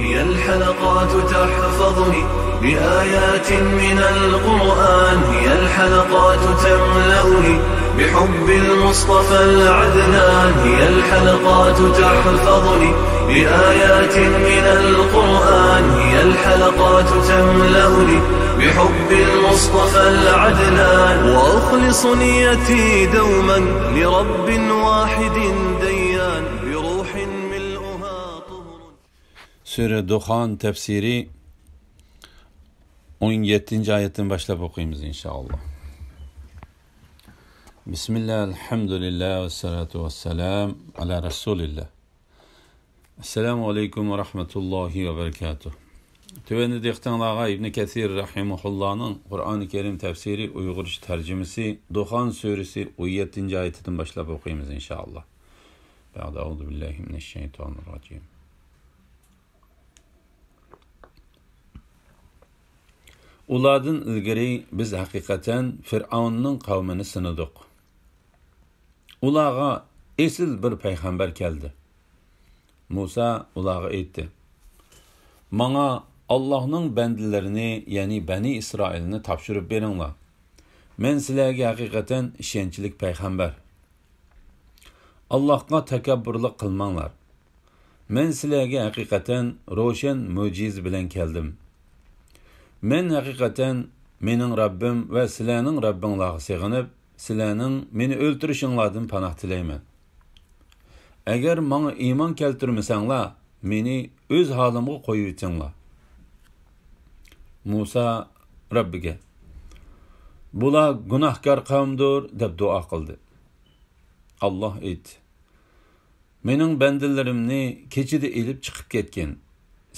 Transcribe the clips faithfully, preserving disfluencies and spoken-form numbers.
هي الحلقات تحفظني بآيات من القرآن، هي الحلقات تملأني بحب المصطفى العدنان، هي الحلقات تحفظني بآيات من القرآن، هي الحلقات تملأني بحب المصطفى العدنان، وأخلص نيتي دوما لرب واحد ديان، بروح ملؤها طهر. سۈرە دۇخان تەپسىرى، ئون يەتتىنچى ئايەتتىن باشلاپ ئوقۇيمىز، ئىنشائاللا. بىسمىللا، ئەلھەمدۇلىللا، ۋەسسالاتۇ ۋەسسالام ئالا رەسۇلىللا. ئەسسالامۇ ئەلەيكۇم ۋە رەھمەتۇللاھى ۋە بەرىكاتۇھ. تۆۋەندە دىققىتىڭلارغا ئىبنى كەسىر رەھىمەھۇللانىڭ قۇرئانى كەرىم تەپسىرى ئۇيغۇرچە تەرجىمىسى، دۇخان سۈرىسى، ئون يەتتىنچى ئايىتىدىن باشلاپ ئوقۇيمىز، ئىنشائاللا. بەئدە، ئەئۇزۇ بىللاھى مىنەششەيتانىررەجىم. ئۇلاردىن ئىلگىرى بىز ھەقىقەتەن فىرئەۋننىڭ قەۋمىنى سىنىدۇق. ئۇلارغا ئېسىل بىر پەيغەمبەر كەلدى. مۇسا ئۇلارغا ئېيتتى: «ماڭا ئاللاھنىڭ بەندىلىرىنى، يەنى بەنى ئىسرائىلنى تاپشۇرۇپ بېرىڭلار. مەن سىلەرگە ھەقىقەتەن ئىشەنچلىك پەيغەمبەر. ئاللاھقا تەكەببۇرلۇق قىلماڭلار. مەن سىلەرگە ھەقىقەتەن روشەن مۆجىزە بىلەن كەلدىم. مەن ھەقىقەتەن مېنىڭ رەببىم ۋە سىلەرنىڭ رەببىڭلارغا سېغىنىپ، سىلەرنىڭ مېنى ئۆلتۈرۈشۈڭلاردىن پاناھ تىلەيمەن. ئەگەر ماڭا ئىمان كەلتۈرمىسەڭلار، مېنى ئۆز ھالىمغا قويۇۋېتىڭلار.» مۇسا رەببىگە: «بۇلار گۇناھكار قەۋمدۇر» دەپ دۇئا قىلدى. ئاللاھ ئېيتتى: «مېنىڭ بەندىلىرىمنى كېچىدە ئېلىپ چىقىپ كەتكىن.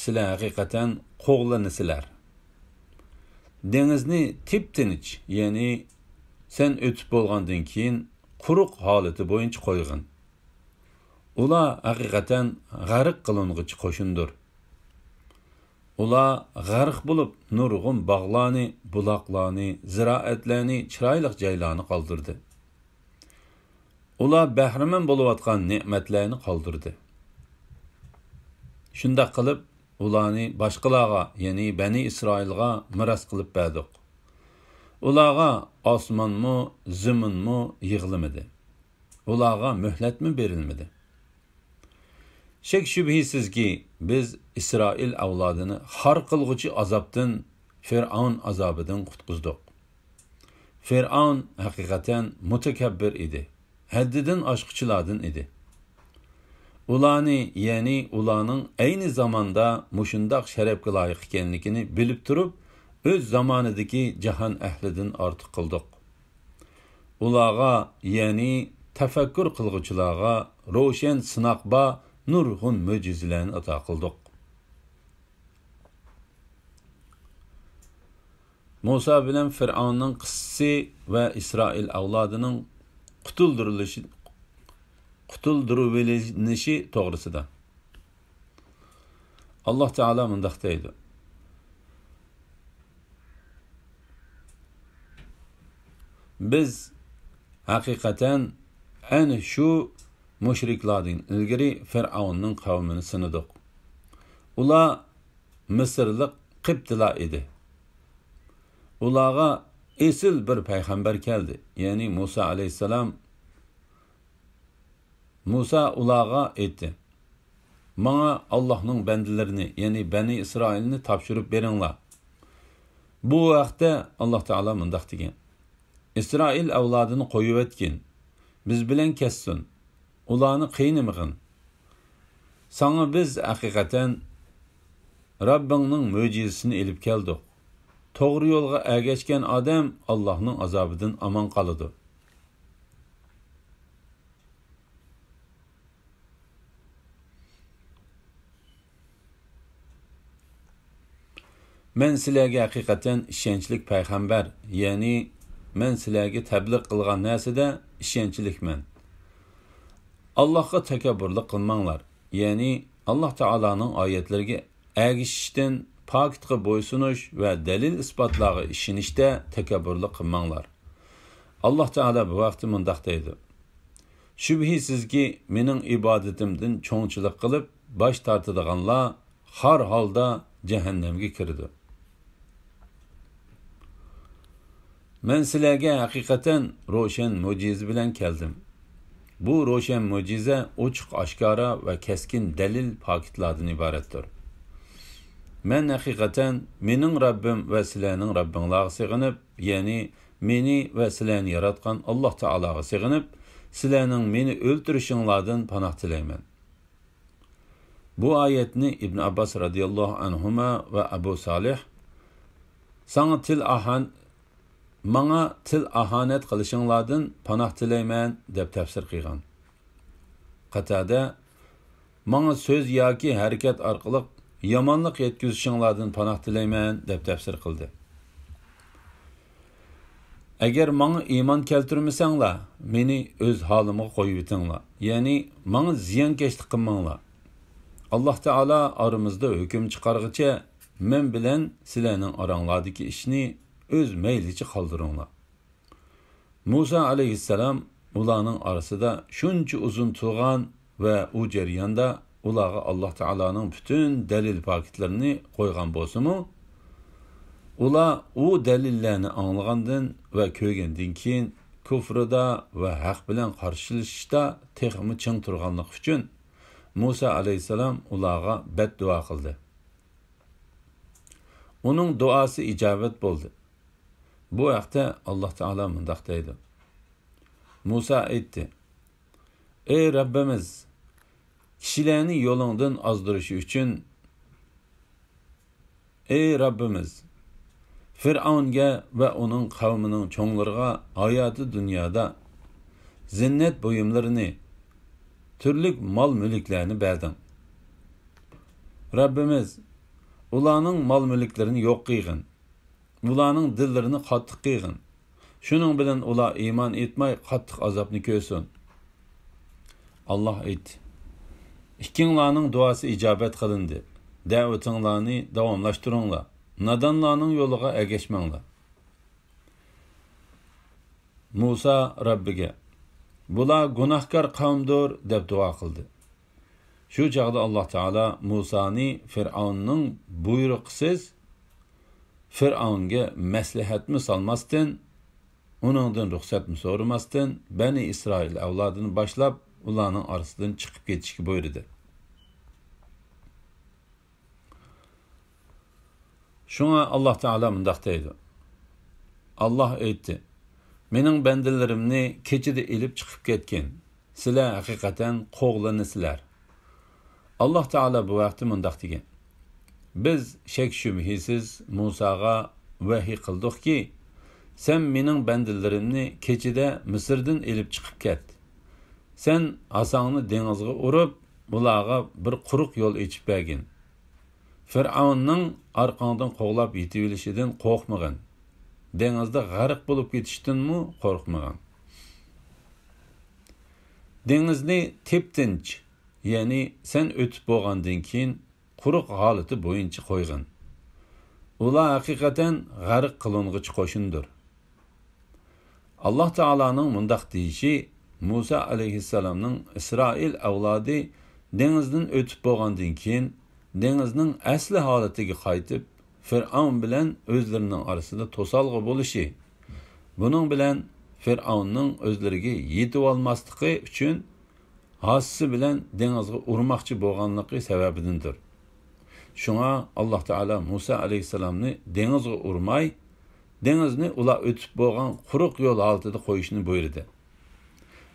سىلەر ھەقىقەتەن قوغلىنىسىلەر. دېڭىزنى تىپتىنچ، يەنى سەن ئۆتۈپ بولغاندىن كېيىن قۇرۇق ھالىتى بويىچە قويغىن. ئۇلار ھەقىقەتەن غەرق قىلىنغۇچى قوشۇندۇر. ئۇلار غەرق بولۇپ، نۇرغۇن باغلارنى، بۇلاقلارنى، زىرائەتلەرنى، چىرايلىق جايلارنى قالدۇردى. ئۇلار بەھرىمەن بولۇۋاتقان نېمەتلەرنى قالدۇردى. شۇنداق قىلىپ، ئۇلارنى باشقىلارغا، يەنى بەنى ئىسرائىلغا مىراس قىلىپ بەردۇق. ئۇلارغا ئاسمانمۇ، زېمىنمۇ يىغلىمىدى. ئۇلارغا مۆھلەتمۇ بېرىلمىدى. شەك-شۈبھىسىزكى، بىز ئىسرائىل ئەۋلادىنى خار قىلغۇچى ئازابتىن، فىرئەۋن ئازابىدىن قۇتقۇزدۇق. فىرئەۋن ھەقىقەتەن مۇتەكەببىر ئىدى، ھەددىدىن ئاشقۇچىلاردىن ئىدى. ئۇلارنى، يەنى ئۇلارنىڭ ئەينى زاماندا مۇشۇنداق شەرەپكە لايىق ئىكەنلىكىنى بىلىپ تۇرۇپ، ئۆز زامانىدىكى جاھان ئەھلىدىن ئارتۇق قىلدۇق. ئۇلارغا، يەنى تەپەككۇر قىلغۇچىلارغا روشەن سىناق بار نۇرغۇن مۆجىزىلەرنى ئاتا قىلدۇق.» مۇسا بىلەن فىرئەۋننىڭ قىسسىسى ۋە ئىسرائىل ئەۋلادىنىڭ قۇتۇلدۇرۇلۇشى، قۇتۇلدۇرۇۋېلىنىشى توغرىسىدا. ئاللاھ تائالا مۇنداق دەيدۇ: «بىز ھەقىقەتەن ئەنە شۇ مۇشرىكلاردىن ئىلگىرى فىرئەۋننىڭ قەۋمىنى سىنىدۇق. ئۇلار مىسىرلىق قىپتىلار ئىدى. ئۇلارغا ئېسىل بىر پەيغەمبەر كەلدى، يەنى مۇسا ئەلەيھىسسالام.» مۇسا ئۇلارغا ئېيتتى: «ماڭا ئاللاھنىڭ بەندىلىرىنى، يەنى بەنى ئىسرائىلنى تاپشۇرۇپ بېرىڭلار.» بۇ ھەقتە ئاللاھ تائالا مۇنداق دېگەن: «ئىسرائىل ئەۋلادىنى قويۇۋەتكىن، بىز بىلەن كەتسۇن، ئۇلارنى قىينىمىغىن. ساڭا بىز ھەقىقەتەن رەببىڭنىڭ مۆجىزىسىنى ئېلىپ كەلدۇق. توغرا يولغا ئەگەشكەن ئادەم ئاللاھنىڭ ئازابىدىن ئامان قالىدۇ.» مەن سىلەرگە ھەقىقەتەن ئىشەنچلىك پەيغەمبەر، يەنى مەن سىلەرگە تەبلىغ قىلغان نەرسىدە ئىشەنچلىكمەن. ئاللاھقا تەكەببۇرلۇق قىلماڭلار، يەنى ئاللاھ تائالانىڭ ئايەتلىرىگە ئەگىشىشتىن، پاكىتقا بويسۇنۇش ۋە دەلىل-ئىسپاتلارغا ئىشىنىشتە تەكەببۇرلۇق قىلماڭلار. ئاللاھ تائالا بۇ ھەقتە مۇنداق دەيدۇ: «شۈبھىسىزكى، مېنىڭ ئىبادىتىمدىن چوڭچىلىق قىلىپ باش تارتىدىغانلار خار ھالدا جەھەننەمگە كىرىدۇ. مەن سىلەرگە ھەقىقەتەن روشەن مۆجىزە بىلەن كەلدىم. بۇ روشەن مۆجىزە ئوچۇق ئاشكارا ۋە كەسكىن دەلىل پاكىتلاردىن ئىبارەتتۇر. مەن ھەقىقەتەن مېنىڭ رەببىم ۋە سىلەرنىڭ رەببىڭلارغا سېغىنىپ، يەنى مېنى ۋە سىلەرنى ياراتقان ئاللاھ تائالاغا سېغىنىپ، سىلەرنىڭ مېنى ئۆلتۈرۈشۈڭلاردىن پاناھ تىلەيمەن. بۇ ئايەتنى ئىبن ئابباس رەزىياللاھۇ ئەنھۇما ۋە ئەبۇ سالىھ، ساڭا تىل ئاھان-، ماڭا تىل ئاھانەت قىلىشىڭلاردىن پاناھ تىلەيمەن، دەپ تەپسىر قىلغان. قاتادە، ماڭا سۆز ياكى ھەرىكەت ئارقىلىق يامانلىق يەتكۈزۈشۈڭلاردىن پاناھ تىلەيمەن، دەپ تەپسىر قىلدى. ئەگەر ماڭا ئىمان كەلتۈرمىسەڭلار، مېنى ئۆز ھالىمغا قويۇۋېتىڭلار، يەنى ماڭا زىيانكەشلىك قىلماڭلار. ئاللاھ تائالا ئارىمىزدا ھۆكۈم چىقارغىچە مەن بىلەن سىلەرنىڭ ئاراڭلاردىكى ئىشنى ئۆز مەيلىچە قالدۇرۇڭلار. مۇسا ئەلەيھىسسالام ئۇلارنىڭ ئارىسىدا شۇنچە ئۇزۇن تۇرغان ۋە ئۇ جەرياندا ئۇلارغا ئاللاھ تائالانىڭ پۈتۈن دەلىل پاكىتلىرىنى قويغان بولسىمۇ، ئۇلار ئۇ دەلىللەرنى ئاڭلىغاندىن ۋە كۆرگەندىن كېيىن كۇفرىدا ۋە ھەق بىلەن قارشىلىشىشتا تېخىمۇ چىڭ تۇرغانلىقى ئۈچۈن مۇسا ئەلەيھىسسالام ئۇلارغا بەددۇئا قىلدى. ئۇنىڭ دۇئاسى ئىجابەت بولدى. بۇ ھەقتە ئاللاھ تائالا مۇنداق دەيدۇ. مۇسا ئېيتتى، ئەي رەببىمىز، كىشىلەرنى يولۇڭدىن ئازدۇرۇش ئۈچۈن، ئەي رەببىمىز، فىرئەۋنگە ۋە ئۇنىڭ قەۋمىنىڭ چوڭلىرىغا ھاياتى دۇنيادا زىننەت بۇيۇملىرىنى، تۈرلۈك مال-مۈلۈكلەرنى بەردىڭ. رەببىمىز، ئۇلارنىڭ مال-مۈلۈكلىرىنى يوق قىلغىن. ئۇلارنىڭ دىللىرىنى قاتتىق قىيغىن. شۇنىڭ بىلەن ئۇلار ئىمان ئېيتماي، قاتتىق ئازابنى كۆرسۇن. ئاللاھ ئېيتتى، ئىككىڭلارنىڭ دۇئاسى ئىجابەت قىلىندى. دەۋىتىڭلارنى داۋاملاشتۇرۇڭلار. نادانلارنىڭ يولىغا ئەگەشمەڭلار. مۇسا رەببىگە، بۇلار گۇناھكار قەۋمدۇر، دەپ دۇئا قىلدى. شۇ چاغدا ئاللاھ تائالا مۇسانى فىرئەۋننىڭ بۇيرۇقىسىز، فىرئەۋنگە مەسلىھەتمۇ سالماستىن، ئۇنىڭدىن رۇخسەتمۇ سورىماستىن، بەنى ئىسرائىل ئەۋلادىنى باشلاپ، ئۇلارنىڭ ئارىسىدىن چىقىپ كېتىشكە بۇيرۇدى. شۇڭا ئاللاھ تائالا مۇنداق دەيدۇ، ئاللاھ ئېيتتى، مېنىڭ بەندىلىرىمنى كېچىدە ئېلىپ چىقىپ كەتكىن. سىلەر ھەقىقەتەن قوغلىنىسىلەر. ئاللاھ تائالا بۇ ھەقتە مۇنداق دېگەن، بىز شەك-شۈبھىسىز مۇساغا ۋەھىي قىلدۇقكى، سەن مېنىڭ بەندىلىرىمنى كېچىدە مىسىردىن ئېلىپ چىقىپ كەت. سەن ئاساڭنى دېڭىزغا ئۇرۇپ، ئۇلارغا بىر قۇرۇق يول ئېچىپ بەرگىن. فىرئەۋننىڭ ئارقاڭدىن قوغلاپ يېتىۋېلىشىدىن قورقمىغىن. دېڭىزدا غەرق بولۇپ كېتىشتىنمۇ قورقمىغىن. دېڭىزنى تىپتىنچ، يەنى سەن ئۆتۈپ بولغاندىن كېيىن قۇرۇق ھالىتى بويىچە قويغىن. ئۇلار ھەقىقەتەن غەرق قىلىنغۇچى قوشۇندۇر. ئاللاھ تائالانىڭ مۇنداق دېيىشى مۇسا ئەلەيھىسسالامنىڭ ئىسرائىل ئەۋلادى دېڭىزدىن ئۆتۈپ بولغاندىن كېيىن، دېڭىزنىڭ ئەسلى ھالىتىگە قايتىپ، فىرئەۋن بىلەن ئۆزلىرىنىڭ ئارىسىدا توسالغۇ بولۇشى، بۇنىڭ بىلەن فىرئەۋننىڭ ئۆزلىرىگە يېتىۋالماسلىقى ئۈچۈن ھاسىسى بىلەن دېڭىزغا ئۇرماقچى بولغانلىقى سەۋەبىدىندۇر. شۇڭا ئاللاھ تائالا مۇسا ئەلەيھىسسالامنى دېڭىزغا ئۇرماي، دېڭىزنى ئۇلار ئۆتۈپ بولغان قۇرۇق يول ھالىتىدە قويۇشنى بۇيرۇدى.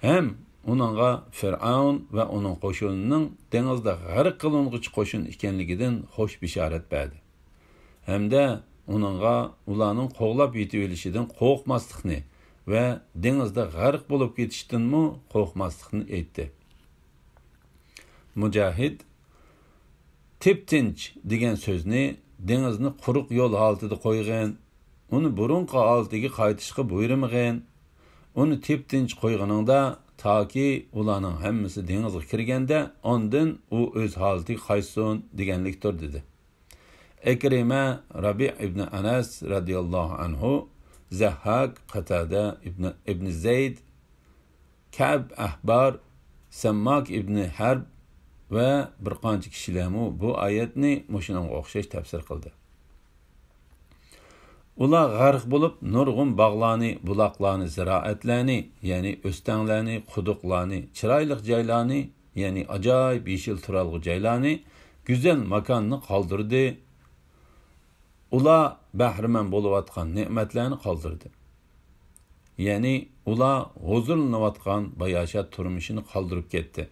ھەم ئۇنىڭغا فىرئەۋن ۋە ئۇنىڭ قوشۇنىنىڭ دېڭىزدا غەرق قىلىنغۇچى قوشۇن ئىكەنلىكىدىن خوش بېشارەت بەردى. ھەمدە ئۇنىڭغا ئۇلارنىڭ قوغلاپ يېتىۋېلىشىدىن قورقماسلىقنى ۋە دېڭىزدا غەرق بولۇپ كېتىشتىنمۇ قورقماسلىقنى ئېيتتى. مۇجاھىد، تىپتىنچ دېگەن سۆزنى دېڭىزنى قۇرۇق يول ھالىتىدە قويغىن، ئۇنى بۇرۇنقى ھالىتىگە قايتىشقا بۇيرۇمىغىن. ئۇنى تىپتىنچ قويغىنىڭدا، تاكى ئۇلارنىڭ ھەممىسى دېڭىزغا كىرگەندە، ئاندىن ئۇ ئۆز ھالىتىگە قايتسۇن دېگەنلىكتۇر، دېدى. ئىكرىمە، رەبىئ ئىبنى ئەنەس رەزىياللاھۇ ئەنھۇ، زەھھاك، قەتادە ئىبنى، ئىبنى زەيد، كەئب ئەھبار، سەمماك ئىبنى ھەرب، ۋە بىر قانچە كىشىلەرمۇ بۇ ئايەتنى مۇشۇنىڭغا ئوخشاش تەپسىر قىلدى. ئۇلار غەرق بولۇپ، نۇرغۇن باغلارنى، بۇلاقلارنى، زىرائەتلەرنى، يەنى ئۆستەڭلەرنى، قۇدۇقلارنى، چىرايلىق جايلارنى، يەنى ئاجايىپ يېشىل تۇرالغۇ جايلارنى، گۈزەل ماكاننى قالدۇردى. ئۇلار بەھرىمەن بولۇۋاتقان نېمەتلەرنى قالدۇردى. يەنى ئۇلار ھۇزۇرلىنىۋاتقان باياشات تۇرمۇشىنى قالدۇرۇپ كەتتى.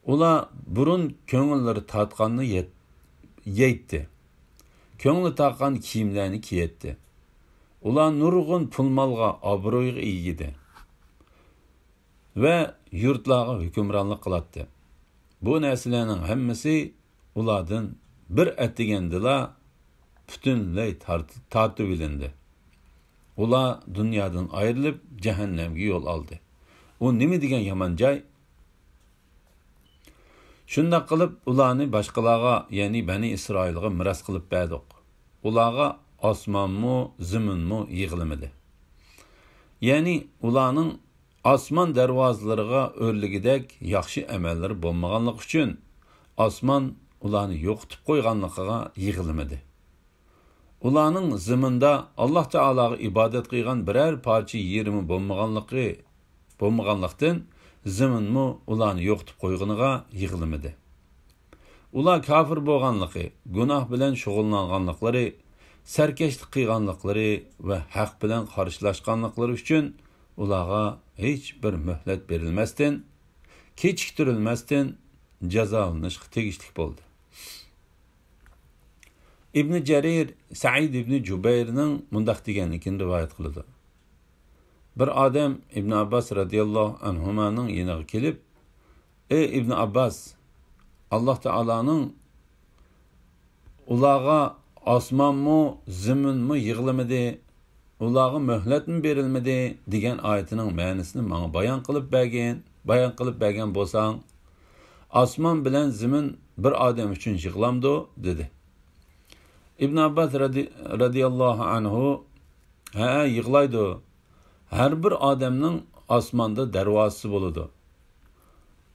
ئۇلار بۇرۇن كۆڭۈللىرى تارتقاننى يەت-، يەيتتى. كۆڭلى تارتقان كىيىملەرنى كىيەتتى. ئۇلار نۇرغۇن پۇل-مالغا، ئابرۇيغا ئىگە ئىدى ۋە يۇرتلارغا ھۆكۈمرانلىق قىلاتتى. بۇ نەرسىلەرنىڭ ھەممىسى ئۇلاردىن بىر ئەتىگەندىلا پۈتۈنلەي تارت-، تارتىۋېلىندى. ئۇلار دۇنيادىن ئايرىلىپ، جەھەننەمگە يول ئالدى. ئۇ نېمە دېگەن يامان جاي! شۇنداق قىلىپ، ئۇلارنى باشقىلارغا، يەنى بەنى ئىسرائىلغا مىراس قىلىپ بەردۇق. ئۇلارغا ئاسمانمۇ، زېمىنمۇ يىغلىمىدى. يەنى ئۇلارنىڭ ئاسمان دەرۋازىلىرىغا ئۆرلىگۈدەك ياخشى ئەمەللىرى بولمىغانلىقى ئۈچۈن، ئاسمان ئۇلارنى يوقىتىپ قويغانلىقىغا يىغلىمىدى. ئۇلارنىڭ زېمىندا ئاللاھ تائالاغا ئىبادەت قىلغان بىرەر پارچە يېرىمۇ بولمىغانلىقى، بولمىغانلىقتىن، زېمىنمۇ ئۇلارنى يوقىتىپ قويغىنىغا يىغلىمىدى. ئۇلار كاپىر بولغانلىقى، گۇناھ بىلەن شۇغۇللانغانلىقلىرى، سەركەشلىك قىلغانلىقلىرى ۋە ھەق بىلەن قارشىلاشقانلىقلىرى ئۈچۈن ئۇلارغا ھېچ بىر مۆھلەت بېرىلمەستىن، كېچىكتۈرۈلمەستىن جازالىنىشقا تېگىشلىك بولدى. ئىبنى جەرىر سەئىد ئىبنى جۇبەيرنىڭ مۇنداق دېگەنلىكىنى رىۋايەت قىلىدۇ. بىر ئادەم ئىبن ئابباس رەزىياللاھۇ ئەنھۇمانىڭ يېنىغا كېلىپ، ئەي ئىبن ئابباس، ئاللاھ تائالانىڭ «ئۇلارغا ئاسمانمۇ، زېمىنمۇ يىغلىمىدى، ئۇلارغا مۆھلەتمۇ بېرىلمىدى» دېگەن ئايىتىنىڭ مەنىسىنى ماڭا بايان قىلىپ بەرگىن، بايان قىلىپ بەرگەن بولساڭ، ئاسمان بىلەن زېمىن بىر ئادەم ئۈچۈن يىغلامدۇ؟ دېدى. ئىبن ئابباس رەزى-، رەزىياللاھۇ ئەنھۇ، ھە، يىغلايدۇ. ھەر بىر ئادەمنىڭ ئاسماندا دەرۋازىسى بولىدۇ.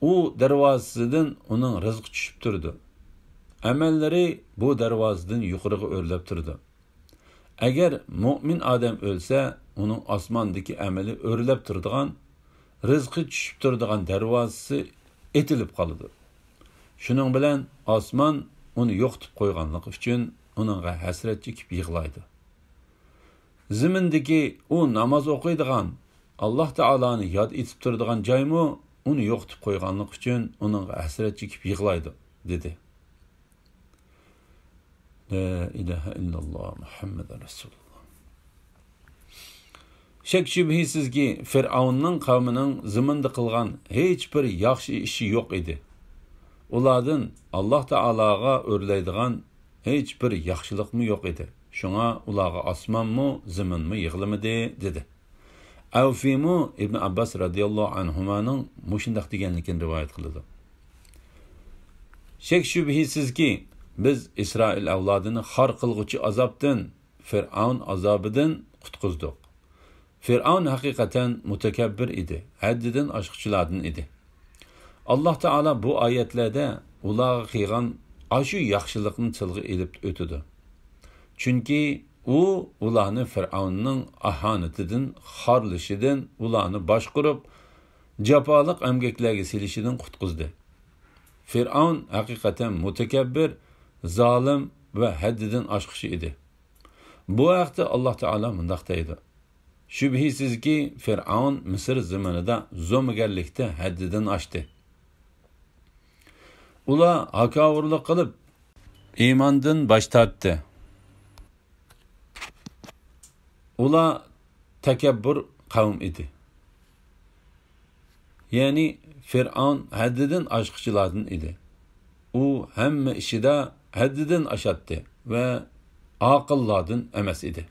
ئۇ دەرۋازىسىدىن ئۇنىڭ رىزقى چۈشۈپ تۇرىدۇ. ئەمەللىرى بۇ دەرۋازىدىن يۇقىرىغا ئۆرلەپ تۇرىدۇ. ئەگەر مۇئمىن ئادەم ئۆلسە، ئۇنىڭ ئاسماندىكى ئەمىلى ئۆرلەپ تۇرىدىغان، رىزقى چۈشۈپ تۇرىدىغان دەرۋازىسى ئېتىلىپ قالىدۇ. شۇنىڭ بىلەن ئاسمان ئۇنى يوقىتىپ قويغانلىقى ئۈچۈن ئۇنىڭغا ھەسرەت چېكىپ يىغلايدۇ. زېمىندىكى ئۇ ناماز ئوقۇيدىغان، ئاللاھ تائالانى ياد ئېتىپ تۇرىدىغان جايمۇ ئۇنى يوقىتىپ قويغانلىقى ئۈچۈن ئۇنىڭغا ھەسرەت چېكىپ يىغلايدۇ، دېدى. لا ئىلاھە ئىللاللاھ مۇھەممەدۇر رەسۇلۇللاھ. شەك-شۈبھىسىزكى، فىرئەۋننىڭ قەۋمىنىڭ زېمىندا قىلغان ھېچ بىر ياخشى ئىشى يوق ئىدى. ئۇلاردىن ئاللاھ تائالاغا ئۆرلەيدىغان ھېچ بىر ياخشىلىقمۇ يوق ئىدى. شۇڭا ئۇلارغا ئاسمانمۇ، زېمىنمۇ يىغلىمىدى، دېدى. ئەۋفىمۇ ئىبن ئابباس رەزىياللاھۇ ئەنھۇمانىڭ مۇشۇنداق دېگەنلىكىنى رىۋايەت قىلىدۇ. شەك-شۈبھىسىزكى، بىز ئىسرائىل ئەۋلادىنى خار قىلغۇچى ئازابتىن، فىرئەۋن ئازابىدىن قۇتقۇزدۇق. فىرئەۋن ھەقىقەتەن مۇتەكەببىر ئىدى، ھەددىدىن ئاشقۇچىلاردىن ئىدى. ئاللاھ تائالا بۇ ئايەتلەردە ئۇلارغا قىلغان ئاشۇ ياخشىلىقنى تىلغا ئېلىپ ئۆتىدۇ. چۈنكى ئۇ ئۇلارنى فىرئەۋننىڭ ئاھانىتىدىن، خارلىشىدىن، ئۇلارنى باشقۇرۇپ، جاپالىق ئەمگەكلەرگە سېلىشىدىن قۇتقۇزدى. فىرئەۋن ھەقىقەتەن مۇتەكەببىر، زالىم ۋە ھەددىدىن ئاشقۇچى ئىدى. بۇ ھەقتە ئاللاھ تائالا مۇنداق دەيدۇ: شۈبھىسىزكى، فىرئەۋن مىسىر زېمىنىدا زومىگەرلىكتە ھەددىدىن ئاشتى. ئۇلار ھاكاۋۇرلۇق قىلىپ، ئىماندىن باش تارتتى. ئۇلار تەكەببۇر قەۋم ئىدى. يەنى فىرئەۋن ھەددىدىن ئاشقۇچىلاردىن ئىدى. ئۇ ھەممە ئىشىدا ھەددىدىن ئاشاتتى ۋە ئاقىللاردىن ئەمەس ئىدى.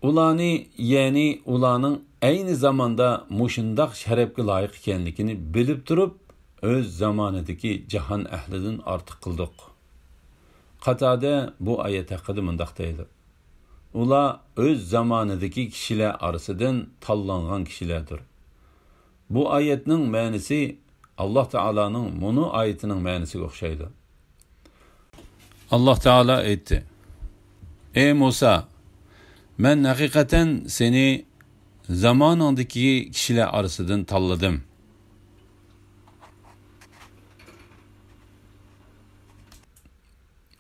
ئۇلارنى، يەنى ئۇلارنىڭ ئەينى زاماندا مۇشۇنداق شەرەپكە لايىق ئىكەنلىكىنى بىلىپ تۇرۇپ، ئۆز زامانىدىكى جاھان ئەھلىدىن ئارتۇق قىلدۇق. قاتادە بۇ ئايەت ھەققىدە مۇنداق دەيدۇ: ئۇلار ئۆز زامانىدىكى كىشىلەر ئارىسىدىن تاللانغان كىشىلەردۇر. بۇ ئايەتنىڭ مەنىسى ئاللاھ تائالانىڭ مۇنۇ ئايىتىنىڭ مەنىسىگە ئوخشايدۇ. ئاللاھ تائالا ئېيتتى: «ئەي مۇسا، مەن ھەقىقەتەن سېنى زامانىڭدىكى كىشىلەر ئارىسىدىن تاللىدىم.»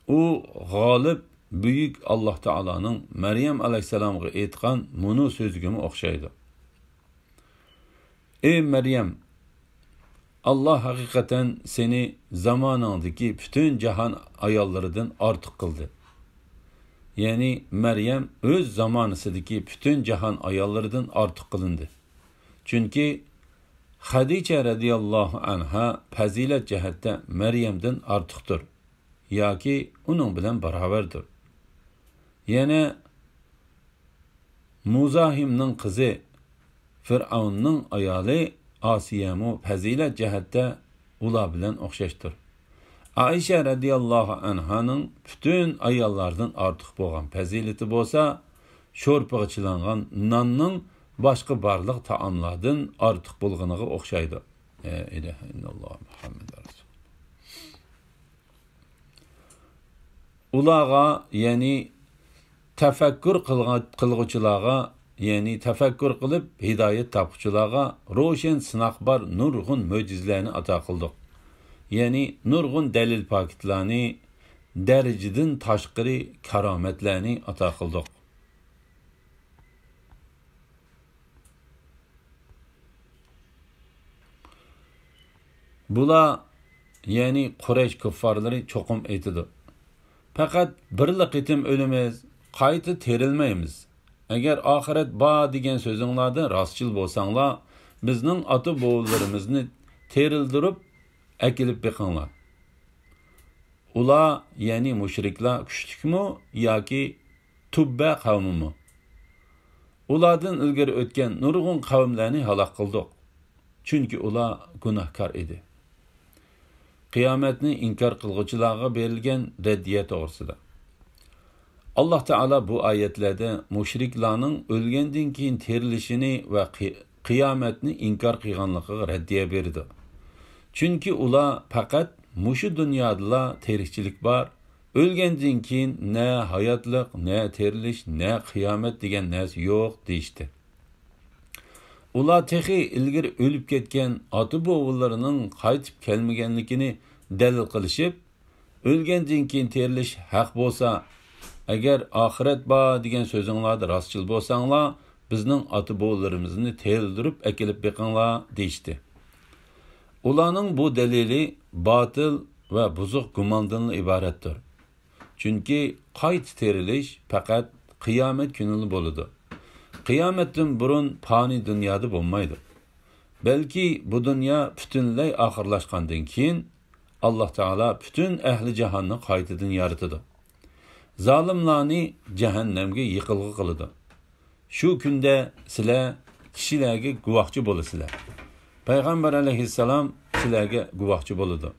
ئۇ غالىب، بۈيۈك ئاللاھ تائالانىڭ مەريەم ئەلەيھىسسالامغا ئېيتقان مۇنۇ سۆزىگىمۇ ئوخشايدۇ. «ئەي مەريەم، ئاللاھ ھەقىقەتەن سېنى زامانىڭدىكى پۈتۈن جاھان ئاياللىرىدىن ئارتۇق قىلدى.» يەنى مەريەم ئۆز زامانىسىدىكى پۈتۈن جاھان ئاياللىرىدىن ئارتۇق قىلىندى. چۈنكى خەدىچە رەزىياللاھۇ ئەنھا پەزىلەت جەھەتتە مەريەمدىن ئارتۇقتۇر ياكى ئۇنىڭ بىلەن باراۋەردۇر. يەنە مۇزاھىمنىڭ قىزى، فىرئەۋننىڭ ئايالى ئاسىيەمۇ پەزىلەت جەھەتتە ئۇلار بىلەن ئوخشاشتۇر. ئائىشە رەزىياللاھۇ ئەنھانىڭ پۈتۈن ئاياللاردىن ئارتۇق بولغان پەزىلىتى بولسا، شورپىغا چىلانغان ناننىڭ باشقا بارلىق تائاملاردىن ئارتۇق بولغىنىغا ئوخشايدۇ. لا ئىلاھە ئىللاللاھ مۇھەممەد رەسۇلۇللاھ. ئۇلارغا، يەنى تەپەككۇر قىلغا-، قىلغۇچىلارغا، يەنى تەپەككۇر قىلىپ ھىدايەت تاپقۇچىلارغا روشەن سىناق بار نۇرغۇن مۆجىزىلەرنى ئاتا قىلدۇق. يەنى نۇرغۇن دەلىل پاكىتلارنى، دەرىجىدىن تاشقىرى كارامەتلەرنى ئاتا قىلدۇق. بۇلار، يەنى قۇرەيش كۇففارلىرى چوقۇم ئېيتىدۇ: «پەقەت بىرلا قېتىم ئۆلىمىز، قايتا تىرىلمەيمىز. ئەگەر ئاخىرەت بار دېگەن سۆزۈڭلاردا راستچىل بولساڭلار، بىزنىڭ ئاتا-بوۋىلىرىمىزنى تىرىلدۈرۈپ ئەكېلىپ بېقىڭلار.» ئۇلار، يەنى مۇشرىكلار كۈچلۈكمۇ ياكى تۇببە قەۋمىمۇ؟ ئۇلاردىن ئىلگىرى ئۆتكەن نۇرغۇن قەۋملەرنى ھالاك قىلدۇق، چۈنكى ئۇلار گۇناھكار ئىدى. قىيامەتنى ئىنكار قىلغۇچىلارغا بېرىلگەن رەددىيە توغرىسىدا. ئاللاھ تائالا بۇ ئايەتلەردە مۇشرىكلارنىڭ ئۆلگەندىن كېيىن تىرىلىشىنى ۋە قى-، قىيامەتنى ئىنكار قىلغانلىقىغا رەددىيە بېرىدۇ. چۈنكى ئۇلار پەقەت مۇشۇ دۇنيادىلا تىرىكچىلىك بار، ئۆلگەندىن كېيىن نە ھاياتلىق، نە تىرىلىش، نە قىيامەت دېگەن نەرسە يوق دېيىشتى. ئۇلار تېخى ئىلگىرى ئۆلۈپ كەتكەن ئاتا-بوۋىلىرىنىڭ قايتىپ كەلمىگەنلىكىنى دەلىل قىلىشىپ، ئۆلگەندىن كېيىن تىرىلىش ھەق بولسا، ئەگەر ئاخىرەت بار دېگەن سۆزۈڭلاردا راستچىل بولساڭلار، بىزنىڭ ئاتا-بوۋىلىرىمىزنى تىرىلدۈرۈپ ئەكېلىپ بېقىڭلار دېيىشتى. ئۇلارنىڭ بۇ دەلىلى باتىل ۋە بۇزۇق گۇماندىنلا ئىبارەتتۇر. چۈنكى قايتا تىرىلىش پەقەت قىيامەت كۈنىلا بولىدۇ. قىيامەتتىن بۇرۇن پانىي دۇنيادا بولمايدۇ. بەلكى بۇ دۇنيا پۈتۈنلەي ئاخىرلاشقاندىن كېيىن، ئاللاھ تائالا پۈتۈن ئەھلى جاھاننى قايتىدىن يارىتىدۇ. زالىملارنى جەھەننەمگە يېقىلغۇ قىلىدۇ. شۇ كۈندە سىلەر كىشىلەرگە گۇۋاھچى بولىسىلەر. پەيغەمبەر ئەلەيھىسسالام سىلەرگە گۇۋاھچى بولىدۇ.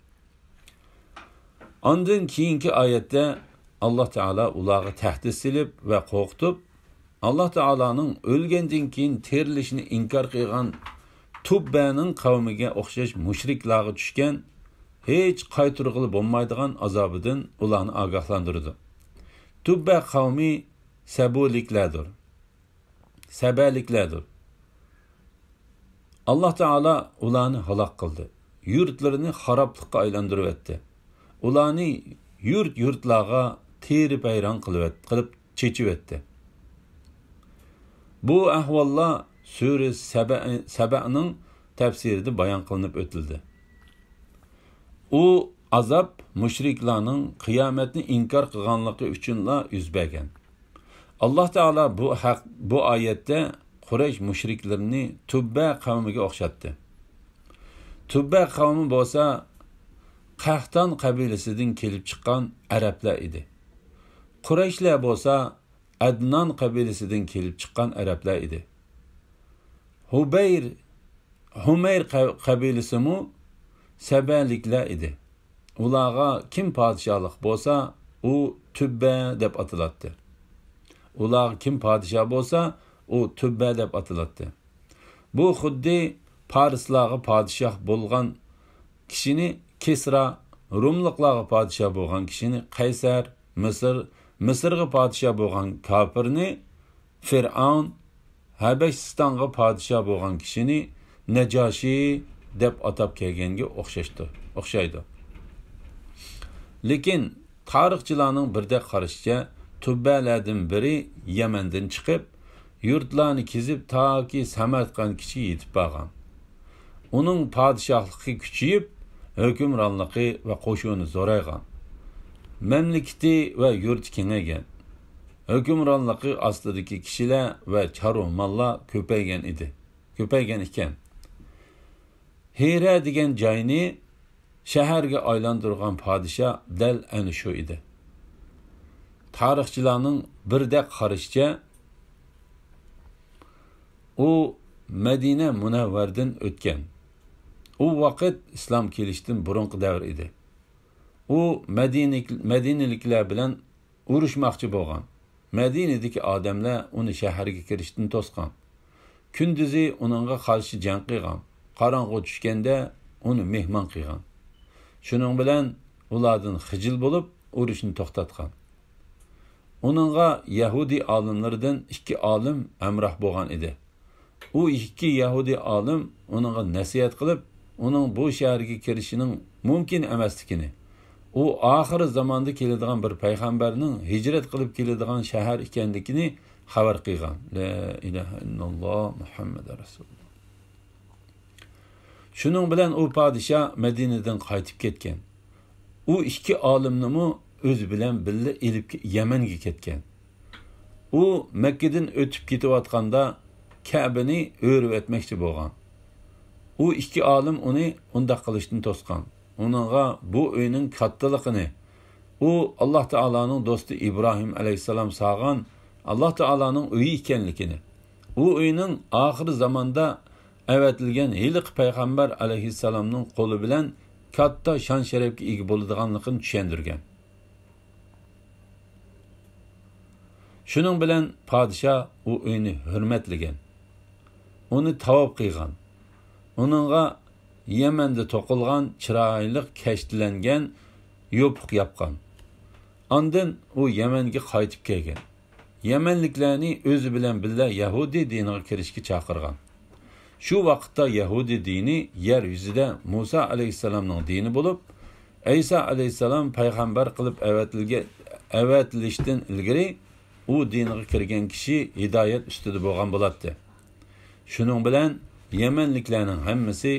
ئاندىن كېيىنكى ئايەتتە ئاللاھ تائالا ئۇلارغا تەھدىت سېلىپ ۋە قورقۇتۇپ، ئاللاھ تائالانىڭ ئۆلگەندىن كېيىن تىرىلىشىنى ئىنكار قىلغان تۇببەنىڭ قەۋمىگە ئوخشاش مۇشرىكلارغا چۈشكەن ھېچ قايتۇرغىلى بولمايدىغان ئازابىدىن ئۇلارنى ئاگاھلاندۇرىدۇ. تۇببە قەۋمى سەبۇلىكلەردۇر. سەبەلىكلەردۇر. ئاللاھ تائالا ئۇلارنى ھالاك قىلدى. يۇرتلىرىنى خارابلىققا ئايلاندۇرۇۋەتتى. ئۇلارنى يۇرت-يۇرتلارغا تېرىپ ھەيران قىلىۋەت-، قىلىپ چېچىۋەتتى. بۇ ئەھۋاللار سۈرە سەبە-، سەبەنىڭ تەپسىرىدە بايان قىلىنىپ ئۆتۈلدى. ئۇ ئازاب مۇشرىكلارنىڭ قىيامەتنى ئىنكار قىلغانلىقى ئۈچۈنلا يۈز بەرگەن. ئاللاھ تائالا بۇ ھەق، بۇ ئايەتتە قۇرەيش مۇشرىكلىرىنى تۇببە قەۋمىگە ئوخشاتتى. تۇببە قەۋمى بولسا قەھتان قەبىلىسىدىن كېلىپ چىققان ئەرەبلەر ئىدى. قۇرەيشلەر بولسا ئەدنان قەبىلىسىدىن كېلىپ چىققان ئەرەبلەر ئىدى. ھۇبەير، ھۇمەير قە-، قەبىلىسىمۇ سەبەلىكلەر ئىدى. ئۇلارغا كىم پادىشاھلىق بولسا، ئۇ تۈببە دەپ ئاتىلاتتى. ئۇلارغا كىم پادىشاھ بولسا، ئۇ تۈببە دەپ ئاتىلاتتى. بۇ خۇددى پارسلارغا پادىشاھ بولغان كىشىنى كىسرا، روملۇقلارغا پادىشاھ بولغان كىشىنى قەيسەر، مىسىر، مىسىرغا پادىشاھ بولغان كاپىرنى فىرئەۋن، ھەبەشىستانغا پادىشاھ بولغان كىشىنى نەجاشى دەپ ئاتاپ كەلگەنگە ئوخشاشتۇ، ئوخشايدۇ. لېكىن تارىخچىلارنىڭ بىردەك قارىشىچە، تۈببەلەردىن بىرى يەمەندىن چىقىپ، يۇرتلارنى كېزىپ، تاكى سەمەرقەنتكىچە يېتىپ بارغان. ئۇنىڭ پادىشاھلىقى كۈچىيىپ، ھۆكۈمرانلىقى ۋە قوشۇنى زورايغان. مەملىكىتى ۋە يۇرتى كېڭەيگەن. ھۆكۈمرانلىقى ئاستىدىكى كىشىلەر ۋە چارۋا ماللار كۆپەيگەن ئىدى، كۆپەيگەن ئىكەن. ھىرە دېگەن جاينى شەھەرگە ئايلاندۇرغان پادىشاھ دەل ئەنە شۇ ئىدى. تارىخچىلارنىڭ بىردەك قارىشىچە، ئۇ مەدىنە مۇنەۋۋەردىن ئۆتكەن. ئۇ ۋاقىت ئىسلام كېلىشتىن بۇرۇنقى دەۋر ئىدى. ئۇ مەدىنىك-، مەدىنىلىكلەر بىلەن ئۇرۇشماقچى بولغان. مەدىنىدىكى ئادەملەر ئۇنى شەھەرگە كىرىشتىن توسقان. كۈندۈزى ئۇنىڭغا قارشى جەڭ قىلغان. قاراڭغۇ چۈشكەندە ئۇنى مېھمان قىلغان. شۇنىڭ بىلەن ئۇلاردىن خىجىل بولۇپ، ئۇرۇشنى توختاتقان. ئۇنىڭغا يەھۇدىي ئالىملىرىدىن ئىككى ئالىم ھەمراھ بولغان ئىدى. ئۇ ئىككى يەھۇدىي ئالىم ئۇنىڭغا نەسىھەت قىلىپ، ئۇنىڭ بۇ شەھەرگە كىرىشىنىڭ مۇمكىن ئەمەسلىكىنى، ئۇ ئاخىرى زاماندا كېلىدىغان بىر پەيغەمبەرنىڭ ھىجرەت قىلىپ كېلىدىغان شەھەر ئىكەنلىكىنى خەۋەر قىلغان. لا ئىلاھە ئىللاللا مۇھەممەد رەسۇلۇللا. شۇنىڭ بىلەن ئۇ پادىشاھ مەدىنىدىن قايتىپ كەتكەن. ئۇ ئىككى ئالىمنىمۇ ئۆزى بىلەن بىللە ئېلىپ يەمەنگە كەتكەن. ئۇ مەككىدىن ئۆتۈپ كېتىۋاتقاندا كەبىنى ئۆرۈۋەتمەكچى بولغان. ئۇ ئىككى ئالىم ئۇنى ئۇنداق قىلىشتىن توسقان. ئۇنىڭغا بۇ ئۆينىڭ كاتتىلىقىنى، ئۇ ئاللا تائالانىڭ دوستى ئىبراھىم ئەلەيھىسسالام سالغان ئاللا تائالانىڭ ئۆيى ئىكەنلىكىنى، ئۇ ئۆينىڭ ئاخىر زاماندا ئەۋەتىلگەن ھېلىقى پەيغەمبەر ئەلەيھىسسالامنىڭ قولى بىلەن كاتتا شان-شەرەپكە ئىگە بولىدىغانلىقىنى چۈشەندۈرگەن. شۇنىڭ بىلەن پادىشاھ ئۇ ئۆينى ھۆرمەتلىگەن، ئۇنى تاۋاپ قىلغان، ئۇنىڭغا يەمەندە توقۇلغان چىرايلىق كەشتىلەنگەن يوپۇق ياپقان. ئاندىن ئۇ يەمەنگە قايتىپ كەلگەن. يەمەنلىكلەرنى ئۆزى بىلەن بىللە يەھۇدىي دىنىغا كىرىشكە چاقىرغان. شۇ ۋاقىتتا يەھۇدىي دىنى يەر يۈزىدە مۇسا ئەلەيھىسسالامنىڭ دىنى بولۇپ، ئەيسا ئەلەيھىسسالام پەيغەمبەر قىلىپ ئەۋەتىلگە-، ئەۋەتىلىشتىن ئىلگىرى ئۇ دىنغا كىرگەن كىشى ھىدايەت ئۈستىدە بولغان بولاتتى. شۇنىڭ بىلەن يەمەنلىكلەرنىڭ ھەممىسى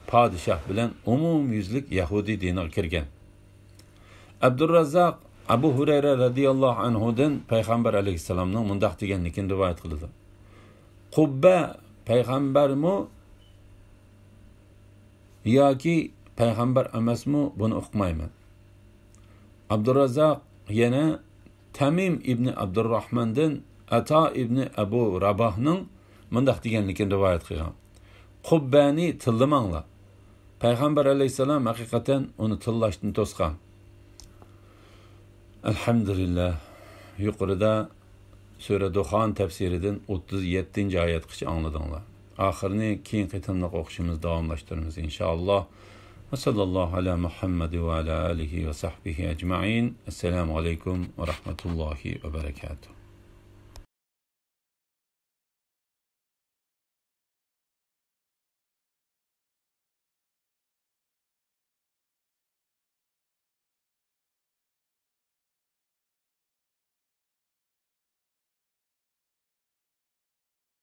پادىشاھ بىلەن ئومۇميۈزلۈك يەھۇدىي دىنىغا كىرگەن. ئابدۇرراززاق ئەبۇ ھۇرەيرە رەزىياللاھۇ ئەنھۇدىن پەيغەمبەر ئەلەيھىسسالامنىڭ مۇنداق دېگەنلىكىنى رىۋايەت قىلىدۇ: قۇببە پەيغەمبەرمۇ ياكى پەيغەمبەر ئەمەسمۇ، بۇنى ئۇقمايمەن. ئابدۇرازاق يەنە تەمىم ئىبنى ئابدۇرراھماندىن ئەتا ئىبنى ئەبۇ راباھنىڭ مۇنداق دېگەنلىكىنى رىۋايەت قىلغان: قۇببەنى تىللىماڭلار. پەيغەمبەر ئەلەيھىسسالام ھەقىقەتەن ئۇنى تىللاشتىن توسقان. ئەلھەمدۇلىللا. يۇقىرىدا سۈرە دۇخان تەپسىرىدىن ئوتتۇز يەتتىنچى ئايەتكىچە ئاڭلىدىڭلار. ئاخىرىنى كېيىنكى قېتىملىق ئوقۇشىمىز داۋاملاشتۇرىمىز، ئىنشائاللا. ۋە ساللاللاھۇ ئەلا مۇھەممەد ۋە ئەلا ئالىھى ۋە سەھبىھى ئەجمەئىن. ئەسسالامۇ ئەلەيكۇم ۋە رەھمەتۇللاھى ۋە بەرەكاتۇھ.